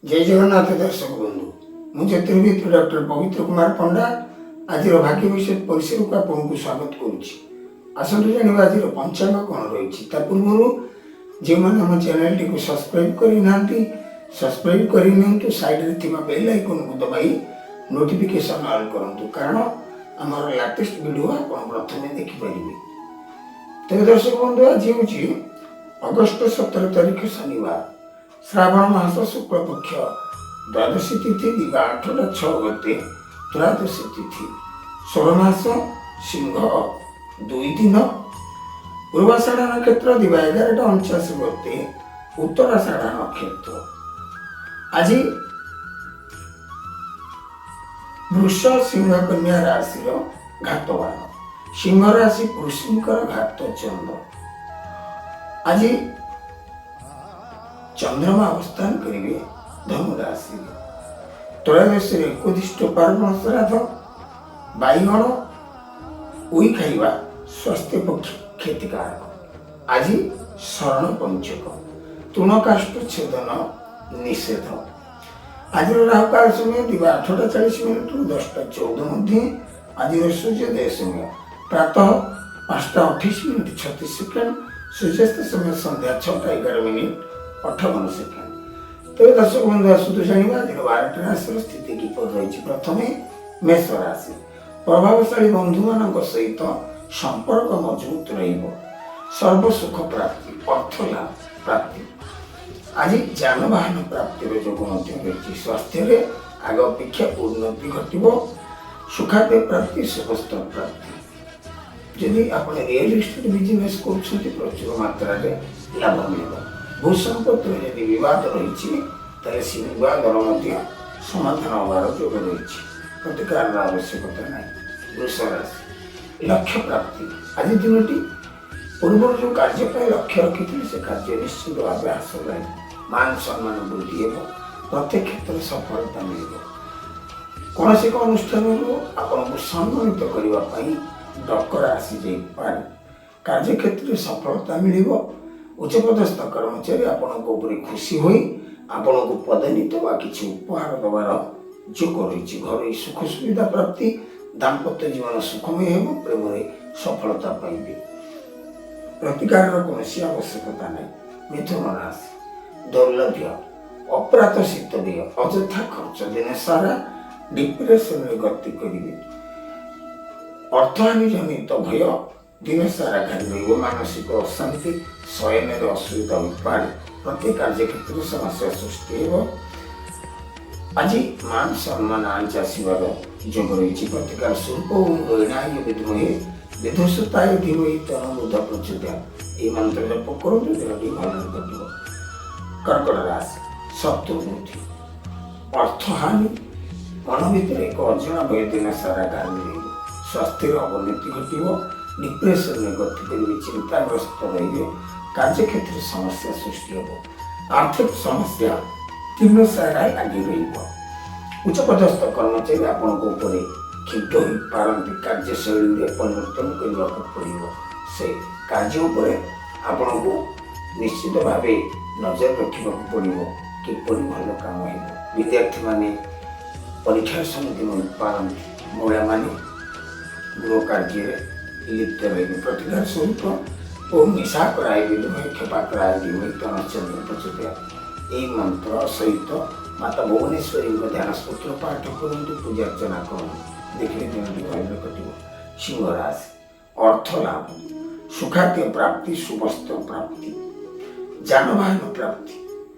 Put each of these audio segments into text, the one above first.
ଜୟ ଜଗନ୍ନାଥ ଦର୍ଶକ ବନ୍ଧୁ, ମୁଁ ଜ୍ୟୋତିର୍ବିଦ ଡକ୍ଟର ପବିତ୍ର କୁମାର ପଣ୍ଡା ଆଜିର ଭାଗ୍ୟ ଭବିଷ୍ୟତ ପରିସରକୁ ଆପଣଙ୍କୁ ସ୍ୱାଗତ କରୁଛି। ଆସନ୍ତୁ ଜାଣିବା ଆଜିର ପଞ୍ଚାଙ୍ଗ କ'ଣ ରହିଛି। ତା ପୂର୍ବରୁ ଯେଉଁମାନେ ଆମ ଚ୍ୟାନେଲଟିକୁ ସବସ୍କ୍ରାଇବ୍ କରିନାହାନ୍ତି, ସବସ୍କ୍ରାଇବ୍ କରିନିଅନ୍ତୁ। ସାଇଡ଼ରେ ଥିବା ବେଲ୍ ଆଇକନ୍କୁ ଦବାଇ ନୋଟିଫିକେସନ୍ ଅଲ୍ କରନ୍ତୁ, କାରଣ ଆମର ଲାଟେଷ୍ଟ ଭିଡ଼ିଓ ଆପଣ ପ୍ରଥମେ ଦେଖିପାରିବେ। ତେବେ ଦର୍ଶକ ବନ୍ଧୁ, ଆଜି ହେଉଛି ଅଗଷ୍ଟ 17 ତାରିଖ ଶନିବାର, ଶ୍ରାବଣ ମାସ ଶୁକ୍ଳପକ୍ଷ ଦ୍ୱାଦଶୀ ତିଥି, ଦିବା 8ଟା 6 ଗତେ ତ୍ରୟୋଦଶୀ ତିଥି, ସୌର ମାସ ସିଂହ 2 ଦିନ, ପୂର୍ବାଷାଢ଼ ନକ୍ଷତ୍ର, ଦିବା 11ଟା 49 ଗତେ ଉତ୍ତରାଷାଢ଼ ନକ୍ଷତ୍ର। ଆଜି ବୃଷ ସିଂହ କନ୍ୟା ରାଶିର ଘାତବାର। ସିଂହ ରାଶି ପୃଷ୍ଣୀଙ୍କର ଘାତ ଚନ୍ଦ୍ର। ଆଜି ଚନ୍ଦ୍ରମା ଅବସ୍ଥାନ କରିବେ ଧନୁ ରାଶିରେ। ତ୍ରୟୋଦଶୀରେ ଏକୋଦିଷ୍ଟ ପାର୍ବଣ ଶ୍ରାଦ୍ଧ, ବାଇଗଣ ଉଇ ଖାଇବା ସ୍ୱାସ୍ଥ୍ୟ ପକ୍ଷେ କ୍ଷତିକାରକ। ଆଜି ଶରଣ ପଞ୍ଚକ, ତୃଣକାଷ୍ଠ ଛେଦନ ନିଷେଧ। ଆଜିର ରାହୁକାଳ ସମୟ ଦିବା 8ଟା 40 ମିନିଟରୁ 10ଟା 14 ମଧ୍ୟ। ଆଜିର ସୂର୍ଯ୍ୟୋଦୟ ସମୟ ପ୍ରାତଃ 5ଟା 28 ମିନିଟ୍ 36 ସେକେଣ୍ଡ, ସୂର୍ଯ୍ୟାସ୍ତ ସମୟ ସନ୍ଧ୍ୟା 6ଟା 11 ମିନିଟ୍ 58 ସେକେଣ୍ଡ। ତେବେ ଦର୍ଶକ ବନ୍ଧୁ, ଆସନ୍ତୁ ଜାଣିବା ଆଜିର 12ଟି ରାଶିର ସ୍ଥିତି କିପରି ରହିଛି। ପ୍ରଥମେ ମେଷ ରାଶି। ପ୍ରଭାବଶାଳୀ ବନ୍ଧୁମାନଙ୍କ ସହିତ ସମ୍ପର୍କ ମଜବୁତ ରହିବ। ସର୍ବସୁଖ ପ୍ରାପ୍ତି, ଅର୍ଥ ଲାଭ ପ୍ରାପ୍ତି। ଆଜି ଯାନବାହନ ପ୍ରାପ୍ତିର ଯୋଗ ମଧ୍ୟ ରହିଛି। ସ୍ୱାସ୍ଥ୍ୟରେ ଆଗ ଅପେକ୍ଷା ଉନ୍ନତି ଘଟିବ। ସୁଖାଦ୍ୟ ପ୍ରାପ୍ତି, ସୁବସ୍ତ୍ର ପ୍ରାପ୍ତି। ଯଦି ଆପଣ ରିଏଲ ଇଷ୍ଟେଟ୍ ବିଜନେସ୍ କରୁଛନ୍ତି, ପ୍ରଚୁର ମାତ୍ରାରେ ଲାଭ ମିଳିବ। ଭୂସମ୍ପତ୍ତିରେ ଯଦି ବିବାଦ ରହିଛି, ତାହେଲେ ସେ ବିବାଦର ମଧ୍ୟ ସମାଧାନ ହେବାର ଯୋଗ ରହିଛି। ପ୍ରତିକାରର ଆବଶ୍ୟକତା ନାହିଁ। ବୃଷ ରାଶି, ଲକ୍ଷ୍ୟ ପ୍ରାପ୍ତି। ଆଜି ଦିନଟି ପୂର୍ବରୁ ଯେଉଁ କାର୍ଯ୍ୟ ପାଇଁ ଲକ୍ଷ୍ୟ ରଖିଥିଲେ, ସେ କାର୍ଯ୍ୟ ନିଶ୍ଚିତ ଭାବେ ହାସଲ ହେବ। ମାନ ସମ୍ମାନ ବୃଦ୍ଧି ହେବ। ପ୍ରତ୍ୟେକ କ୍ଷେତ୍ରରେ ସଫଳତା ମିଳିବ। କୌଣସି ଏକ ଅନୁଷ୍ଠାନରୁ ଆପଣଙ୍କୁ ସମ୍ମାନିତ କରିବା ପାଇଁ ଡକରା ଆସିଯାଇପାରେ। କାର୍ଯ୍ୟକ୍ଷେତ୍ରରେ ସଫଳତା ମିଳିବ। ଉଚ୍ଚପଦସ୍ଥ କର୍ମଚାରୀ ଆପଣଙ୍କ ଉପରେ ଖୁସି ହୋଇ ଆପଣଙ୍କୁ ପଦୋନ୍ନତି ବା କିଛି ଉପହାର ଦେବାର ଯୋଗ ରହିଛି। ଘରୋଇ ସୁଖ ସୁବିଧା ପ୍ରାପ୍ତି, ଦାମ୍ପତ୍ୟ ଜୀବନ ସୁଖମୟ ହେବ। ପ୍ରେମରେ ସଫଳତା ପାଇବେ। ପ୍ରତିକାରର କୌଣସି ଆବଶ୍ୟକତା ନାହିଁ। ମିଥୁନ ରାଶି, ଦୌର୍ଲଭ୍ୟ, ଅପ୍ରତ୍ୟାଶିତ ବ୍ୟୟ, ଅଯଥା ଖର୍ଚ୍ଚ, ଦିନ ସାରା ଡିପ୍ରେସନରେ ଗତି କରିବେ। ଅର୍ଥହାନି ଜନିତ ଭୟ ଦିନ ସାରା ଘାରି ରହିବ। ମାନସିକ ଅଶାନ୍ତି, ଶୟନରେ ଅସୁବିଧା ହୋଇପାରେ। ପ୍ରତ୍ୟେକ କାର୍ଯ୍ୟକ୍ଷେତ୍ରରେ ସମସ୍ୟା ସୃଷ୍ଟି ହେବ। ଆଜି ମାନ ସମ୍ମାନ ଆଞ୍ଚ ଆସିବାର ଯୋଗ ରହିଛି। ପ୍ରତିକାର ସ୍ୱରୂପ ଓଁ ରୋହିଣାୟ ବିଦ୍ମହେ ବିଧୁସୁତାୟ ଧୀମହି ତନ୍ନୋ ବୁଧ ପ୍ରଚୋଦୟାତ୍, ଏହି ମନ୍ତ୍ର ଜପ କରନ୍ତୁ। ଦିନଟି ଭଲରେ କଟିବ। କର୍କଟ ରାଶି, ଶତ୍ରୁ ବୃଦ୍ଧି, ଅର୍ଥହାନି, ମନ ଭିତରେ ଏକ ଅଜଣା ଭୟ ଦିନ ସାରା ଘାରି ରହିବ। ସ୍ୱାସ୍ଥ୍ୟର ଅବନତି ଘଟିବ। ଡିପ୍ରେସନରେ ଗତି କରିବେ, ଚିନ୍ତାଗ୍ରସ୍ତ ରହିବେ। କାର୍ଯ୍ୟକ୍ଷେତ୍ରରେ ସମସ୍ୟା ସୃଷ୍ଟି ହେବ। ଆର୍ଥିକ ସମସ୍ୟା ଦିନ ସାରା ଲାଗି ରହିବ। ଉଚ୍ଚପଦସ୍ଥ କର୍ମଚାରୀ ଆପଣଙ୍କ ଉପରେ କ୍ଷୁବ୍ଧ ହୋଇପାରନ୍ତି। କାର୍ଯ୍ୟଶୈଳୀରେ ପରିବର୍ତ୍ତନ କରିବାକୁ ପଡ଼ିବ। ସେ କାର୍ଯ୍ୟ ଉପରେ ଆପଣଙ୍କୁ ନିଶ୍ଚିତ ଭାବେ ନଜର ରଖିବାକୁ ପଡ଼ିବ, କିପରି ଭଲ କାମ ହେବ। ବିଦ୍ୟାର୍ଥୀମାନେ ପରୀକ୍ଷାର ସମ୍ମୁଖୀନ ହୋଇପାରନ୍ତି। ମହିଳାମାନେ ଗୃହ କାର୍ଯ୍ୟରେ ଲିପ୍ତ ରହିବେ। ପ୍ରତିକାର ସ୍ୱରୂପ ଓଁ ନିଶାକରାୟ ବିଦ୍ମହେ କ୍ଷପାକରାୟ ଧୀମହି ତନ୍ନଃ ଚନ୍ଦ୍ର ପ୍ରଚୋଦୟାତ୍, ଏହି ମନ୍ତ୍ର ସହିତ ମାତା ଭୁବନେଶ୍ୱରୀଙ୍କ ଧ୍ୟାନ ସ୍ତୋତ୍ର ପାଠ କରନ୍ତୁ, ପୂଜା ଅର୍ଚ୍ଚନା କରନ୍ତୁ। ଦେଖିବେ ଦିନଟି ଭଲରେ କଟିବ। ସିଂହ ରାଶି, ଅର୍ଥ ଲାଭ, ସୁଖାଦ୍ୟ ପ୍ରାପ୍ତି, ସୁବସ୍ତ୍ର ପ୍ରାପ୍ତି, ଯାନବାହନ ପ୍ରାପ୍ତି,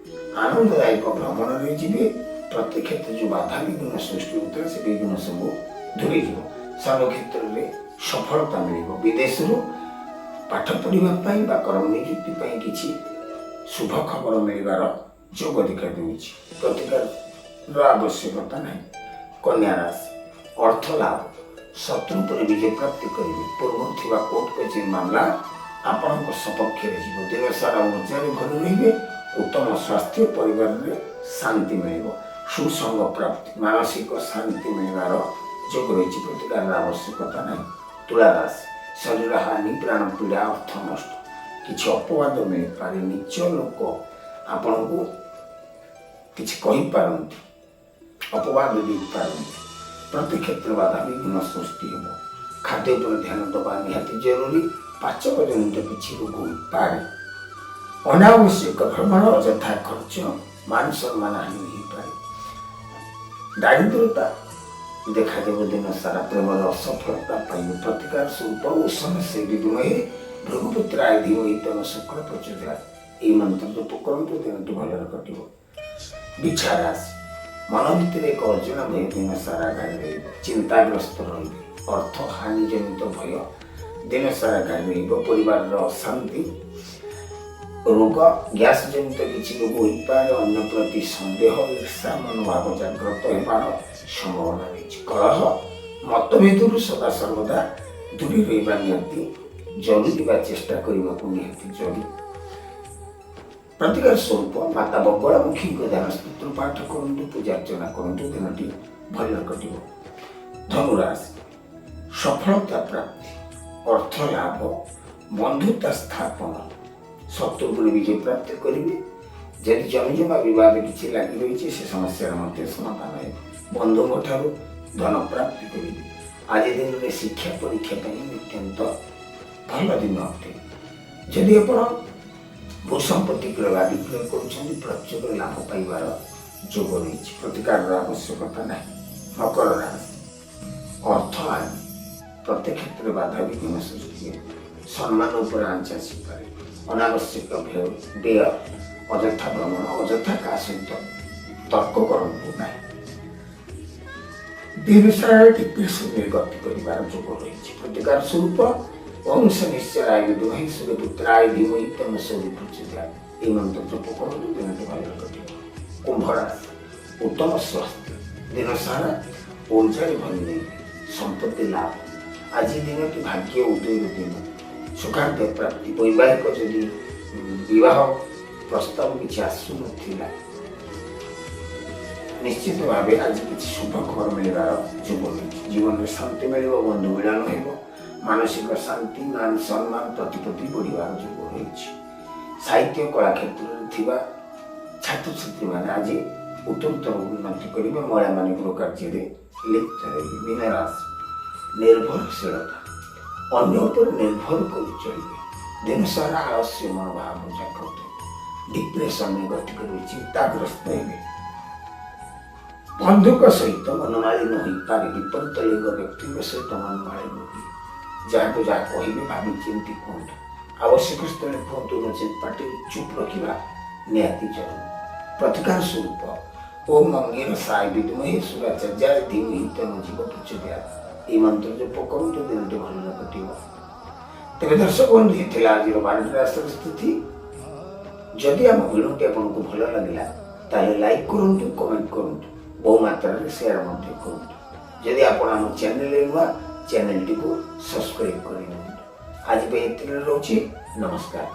ଆନନ୍ଦଦାୟକ ଭ୍ରମଣରେ ଯିବେ। ପ୍ରତ୍ୟେକ କ୍ଷେତ୍ରରେ ଯେଉଁ ବାଧା ବିଘ୍ନ ସୃଷ୍ଟି ହେଉଥିଲା, ସେ ବିଘ୍ନ ସବୁ ଦୂରେଇଯିବ। ସର୍ବକ୍ଷେତ୍ରରେ ସଫଳତା ମିଳିବ। ବିଦେଶରୁ ପାଠ ପଢ଼ିବା ପାଇଁ ବା କର୍ମ ନିଯୁକ୍ତି ପାଇଁ କିଛି ଶୁଭ ଖବର ମିଳିବାର ଯୋଗ ଦେଖାଦେଉଛି। ପ୍ରତିକାରର ଆବଶ୍ୟକତା ନାହିଁ। କନ୍ୟା ରାଶି, ଅର୍ଥ ଲାଭ, ଶତ୍ରୁ ଉପରେ ବିଜୟ ପ୍ରାପ୍ତି କରିବେ। ପୂର୍ବରୁ ଥିବା କୋର୍ଟ କଚେରୀ ମାମଲା ଆପଣଙ୍କ ସପକ୍ଷରେ ଯିବ। ଦିନସାରା ଉର୍ଜାରେ ଭରି ରହିବେ। ଉତ୍ତମ ସ୍ୱାସ୍ଥ୍ୟ, ପରିବାରରେ ଶାନ୍ତି ମିଳିବ। ସୁସଙ୍ଗ ପ୍ରାପ୍ତି, ମାନସିକ ଶାନ୍ତି ମିଳିବାର ଯୋଗ ରହିଛି। ପ୍ରତିକାରର ଆବଶ୍ୟକତା ନାହିଁ। ତୁଳା ରାଶି, ଶରୀର ହାନି, ପ୍ରାଣ ପୀଡ଼ା, ଅର୍ଥ ନଷ୍ଟ, କିଛି ଅପବାଦ ମିଳିପାରେ। ନିଜ ଲୋକ ଆପଣଙ୍କୁ କିଛି କହିପାରନ୍ତି, ଅପବାଦ ଦେଇପାରନ୍ତି। ପ୍ରତି କ୍ଷେତ୍ର ବାଧା ବିଘ୍ନ ସୃଷ୍ଟି ହେବ। ଖାଦ୍ୟ ଉପରେ ଧ୍ୟାନ ଦେବା ନିହାତି ଜରୁରୀ। ପାଚକ ଜନିତ କିଛି ରୋଗ ହୋଇପାରେ। ଅନାବଶ୍ୟକ ଭ୍ରମଣ, ଅଯଥା ଖର୍ଚ୍ଚ, ମାନ ସମ୍ମାନ ହାନି ହେଇପାରେ। ଦାରିଦ୍ରତା ଦେଖାଦେବ ଦିନ ସାରା। ପ୍ରେମର ଅସଫଳତା ପାଇଁ ପ୍ରତିକାର ସ୍ୱରୂପ ଉଷମ ସେ ବିଦ୍ମହେ ଭୃଗୁପୁତ୍ରାୟ ଧୀମହି ତନ୍ନଃ ଶୁକ୍ର ପ୍ରଚୋଦୟାତ୍, ଏଇ ମନ୍ତ୍ର ଜପ କରନ୍ତୁ, ଦିନଟି ଭଲରେ କଟିବ। ବିଛା ରାଶି, ମନ ଭିତରେ ଏକ ଅଜଣା ଭୟ ଦିନ ସାରା ଘାରି ରହିବ। ଚିନ୍ତାଗ୍ରସ୍ତ ରହିବେ। ଅର୍ଥ ହାନି ଜନିତ ଭୟ ଦିନ ସାରା ଘାରି ରହିବ। ପରିବାରର ଅଶାନ୍ତି, ରୋଗ, ଗ୍ୟାସ୍ ଜନିତ କିଛି ରୋଗ ହୋଇପାରେ। ଅନ୍ୟ ପ୍ରତି ସନ୍ଦେହ, ଈର୍ଷା ମନୋଭାବ ଜାଗ୍ରତ ହେବାର ସମ୍ଭାବନା ରହିଛି। କଳହ, ମତଭେଦରୁ ସଦା ସର୍ବଦା ଦୂରେଇ ରହିବା ନିହାତି ଜରୁରୀ ବା ଚେଷ୍ଟା କରିବାକୁ ନିହାତି ଜରୁରୀ। ପ୍ରତିକାର ସ୍ୱରୂପ ମାତା ବଗଳାମୁଖୀଙ୍କ ଧ୍ୟାନ ସ୍ତୋତ୍ର ପାଠ କରନ୍ତୁ, ପୂଜା ଅର୍ଚ୍ଚନା କରନ୍ତୁ, ଦିନଟି ଭଲରେ କଟିବ। ଧନୁରାଶି, ସଫଳତା ପ୍ରାପ୍ତି, ଅର୍ଥ ଲାଭ, ବନ୍ଧୁତା ସ୍ଥାପନ, ଶତ୍ରୁ ଉପରେ ବିଜୟ ପ୍ରାପ୍ତି କରିବେ। ଯଦି ଜମିଜମା ବିବାଦ କିଛି ଲାଗି ରହିଛି, ସେ ସମସ୍ୟାର ମଧ୍ୟ ସମାଧାନ ହେବ। ବନ୍ଧୁଙ୍କ ଠାରୁ ଧନ ପ୍ରାପ୍ତି କରିବେ। ଆଜି ଦିନରେ ଶିକ୍ଷା ପରୀକ୍ଷା ପାଇଁ ଅତ୍ୟନ୍ତ ଭଲ ଦିନ ଅଟେ। ଯଦି ଆପଣ ଭୂସମ୍ପତ୍ତି କ୍ରୟ ବା ବିକ୍ରୟ କରୁଛନ୍ତି, ପ୍ରଚୁର ଲାଭ ପାଇବାର ଯୋଗ ରହିଛି। ପ୍ରତିକାରର ଆବଶ୍ୟକତା ନାହିଁ। ମକର ରାଶି, ଅର୍ଥ ହାନି, ପ୍ରତ୍ୟେକ କ୍ଷେତ୍ରରେ ବାଧା ବିଘ୍ନ ସୃଷ୍ଟି ହେବ। ସମ୍ମାନ ଉପରେ ଆଞ୍ଚ ଆସିପାରେ। ଅନାବଶ୍ୟକ ବ୍ୟୟ, ଅଯଥା ଭ୍ରମଣ, ଅଯଥା କାହା ସହିତ ତର୍କ କରନ୍ତୁ ନାହିଁ। ଦିନସାରା ଡିପ୍ରେସନରେ ଗତି କରିବାର ଯୋଗ ରହିଛି। ପ୍ରତିକାର ସ୍ୱରୂପ ଓଁ ଶନିଶ୍ଚରାୟ ବିଦ୍ମହେ ସୂର୍ଯ୍ୟପୁତ୍ରାୟ ଧୀମହି ତନ୍ନଃ ସୂର୍ଯ୍ୟ ପ୍ରଚୋଦୟାତ୍, ଏହି ମନ୍ତ୍ର ଜପ କରନ୍ତୁ, ଦିନଟି ଭଲରେ କଟିବ। କୁମ୍ଭ ରାଶି, ଉତ୍ତମ ସ୍ୱାସ୍ଥ୍ୟ, ଦିନସାରା ଊର୍ଜାରେ ଭରି ରହିବେ। ସମ୍ପତ୍ତି ଲାଭ। ଆଜି ଦିନଟି ଭାଗ୍ୟ ଉଦୟର ଦିନ। ସୁଖାଦ୍ୟ ପ୍ରାପ୍ତି। ବୈବାହିକ ଯଦି ବିବାହ ପ୍ରସ୍ତାବ କିଛି ଆସୁନଥିଲା, ନିଶ୍ଚିତ ଭାବେ ଆଜି କିଛି ଶୁଭ ଖବର ମିଳିବାର ଯୋଗ ରହିଛି। ଜୀବନରେ ଶାନ୍ତି ମିଳିବ, ବନ୍ଧୁ ମିଳନ ହେବ। ମାନସିକ ଶାନ୍ତି, ମାନ ସମ୍ମାନ, ପ୍ରତିପତ୍ତି ବଢ଼ିବାର ଯୋଗ ରହିଛି। ସାହିତ୍ୟ କଳା କ୍ଷେତ୍ରରେ ଥିବା ଛାତ୍ରଛାତ୍ରୀମାନେ ଆଜି ଉତ୍ତରୋତ୍ତର ଉନ୍ନତି କରିବେ। ମହିଳାମାନେ ଗୃହ କାର୍ଯ୍ୟରେ ଲିପ୍ତ ରହିବେ। ମୀନ ରାଶି, ନିର୍ଭରଶୀଳତା, ଅନ୍ୟ ଉପରେ ନିର୍ଭର କରି ଚଳିବେ। ଦିନସାରା ଆଳସ୍ୟ ମନୋଭାବ ଜାଗ୍ରତ ହେବ। ଡିପ୍ରେସନରେ ଗତି କରିବେ, ଚିନ୍ତାଗ୍ରସ୍ତ ହେବେ। ବନ୍ଧୁଙ୍କ ସହିତ ମନମାଳିନ୍ୟ ହୋଇପାରେ। ବିପରୀତ ଲିଙ୍ଗ ବ୍ୟକ୍ତିଙ୍କ ସହିତ ମନମାଳିନ୍ୟ ହୁଏ। ଯାହାକୁ ଯାହା କହିବେ, ଭାବି ଚିନ୍ତି କୁହନ୍ତୁ। ଆବଶ୍ୟକ ସ୍ଥଳେ କୁହନ୍ତୁ, ନଚେତ୍ ପାଟି ଚୁପ୍ ରଖିବା ନିହାତି ଜରୁରୀ। ପ୍ରତିକାର ସ୍ୱରୂପ ଓମ୍ ଅଙ୍ଗିରସାୟ ବିଦ୍ମହେ ସୁରାଚାର୍ଯ୍ୟାୟ ଧୀମହି ତନ୍ନୋ ଜୀବ ପ୍ରଚୋଦୟାତ୍, ଏହି ମନ୍ତ୍ର ଜପ କରନ୍ତୁ, ଦିନଟି ଭଲରେ କଟିବ। ତେବେ ଦର୍ଶକ ବନ୍ଧୁ, ଏ ଥିଲା ଆଜିର 12ଟି ରାଶିର ସ୍ଥିତି। ଯଦି ଆମ ଭିଡ଼ିଓଟି ଆପଣଙ୍କୁ ଭଲ ଲାଗିଲା, ତାହେଲେ ଲାଇକ୍ କରନ୍ତୁ, କମେଣ୍ଟ କରନ୍ତୁ, ବହୁ ମାତ୍ରାରେ ସେୟାର ମଧ୍ୟ କରନ୍ତୁ। ଯଦି ଆପଣ ଆମ ଚ୍ୟାନେଲରେ ନୂଆ, ଚ୍ୟାନେଲଟିକୁ ସବସ୍କ୍ରାଇବ୍ କରିନିଅନ୍ତୁ। ଆଜି ପାଇଁ ଏତିକି ରହୁଛି। ନମସ୍କାର।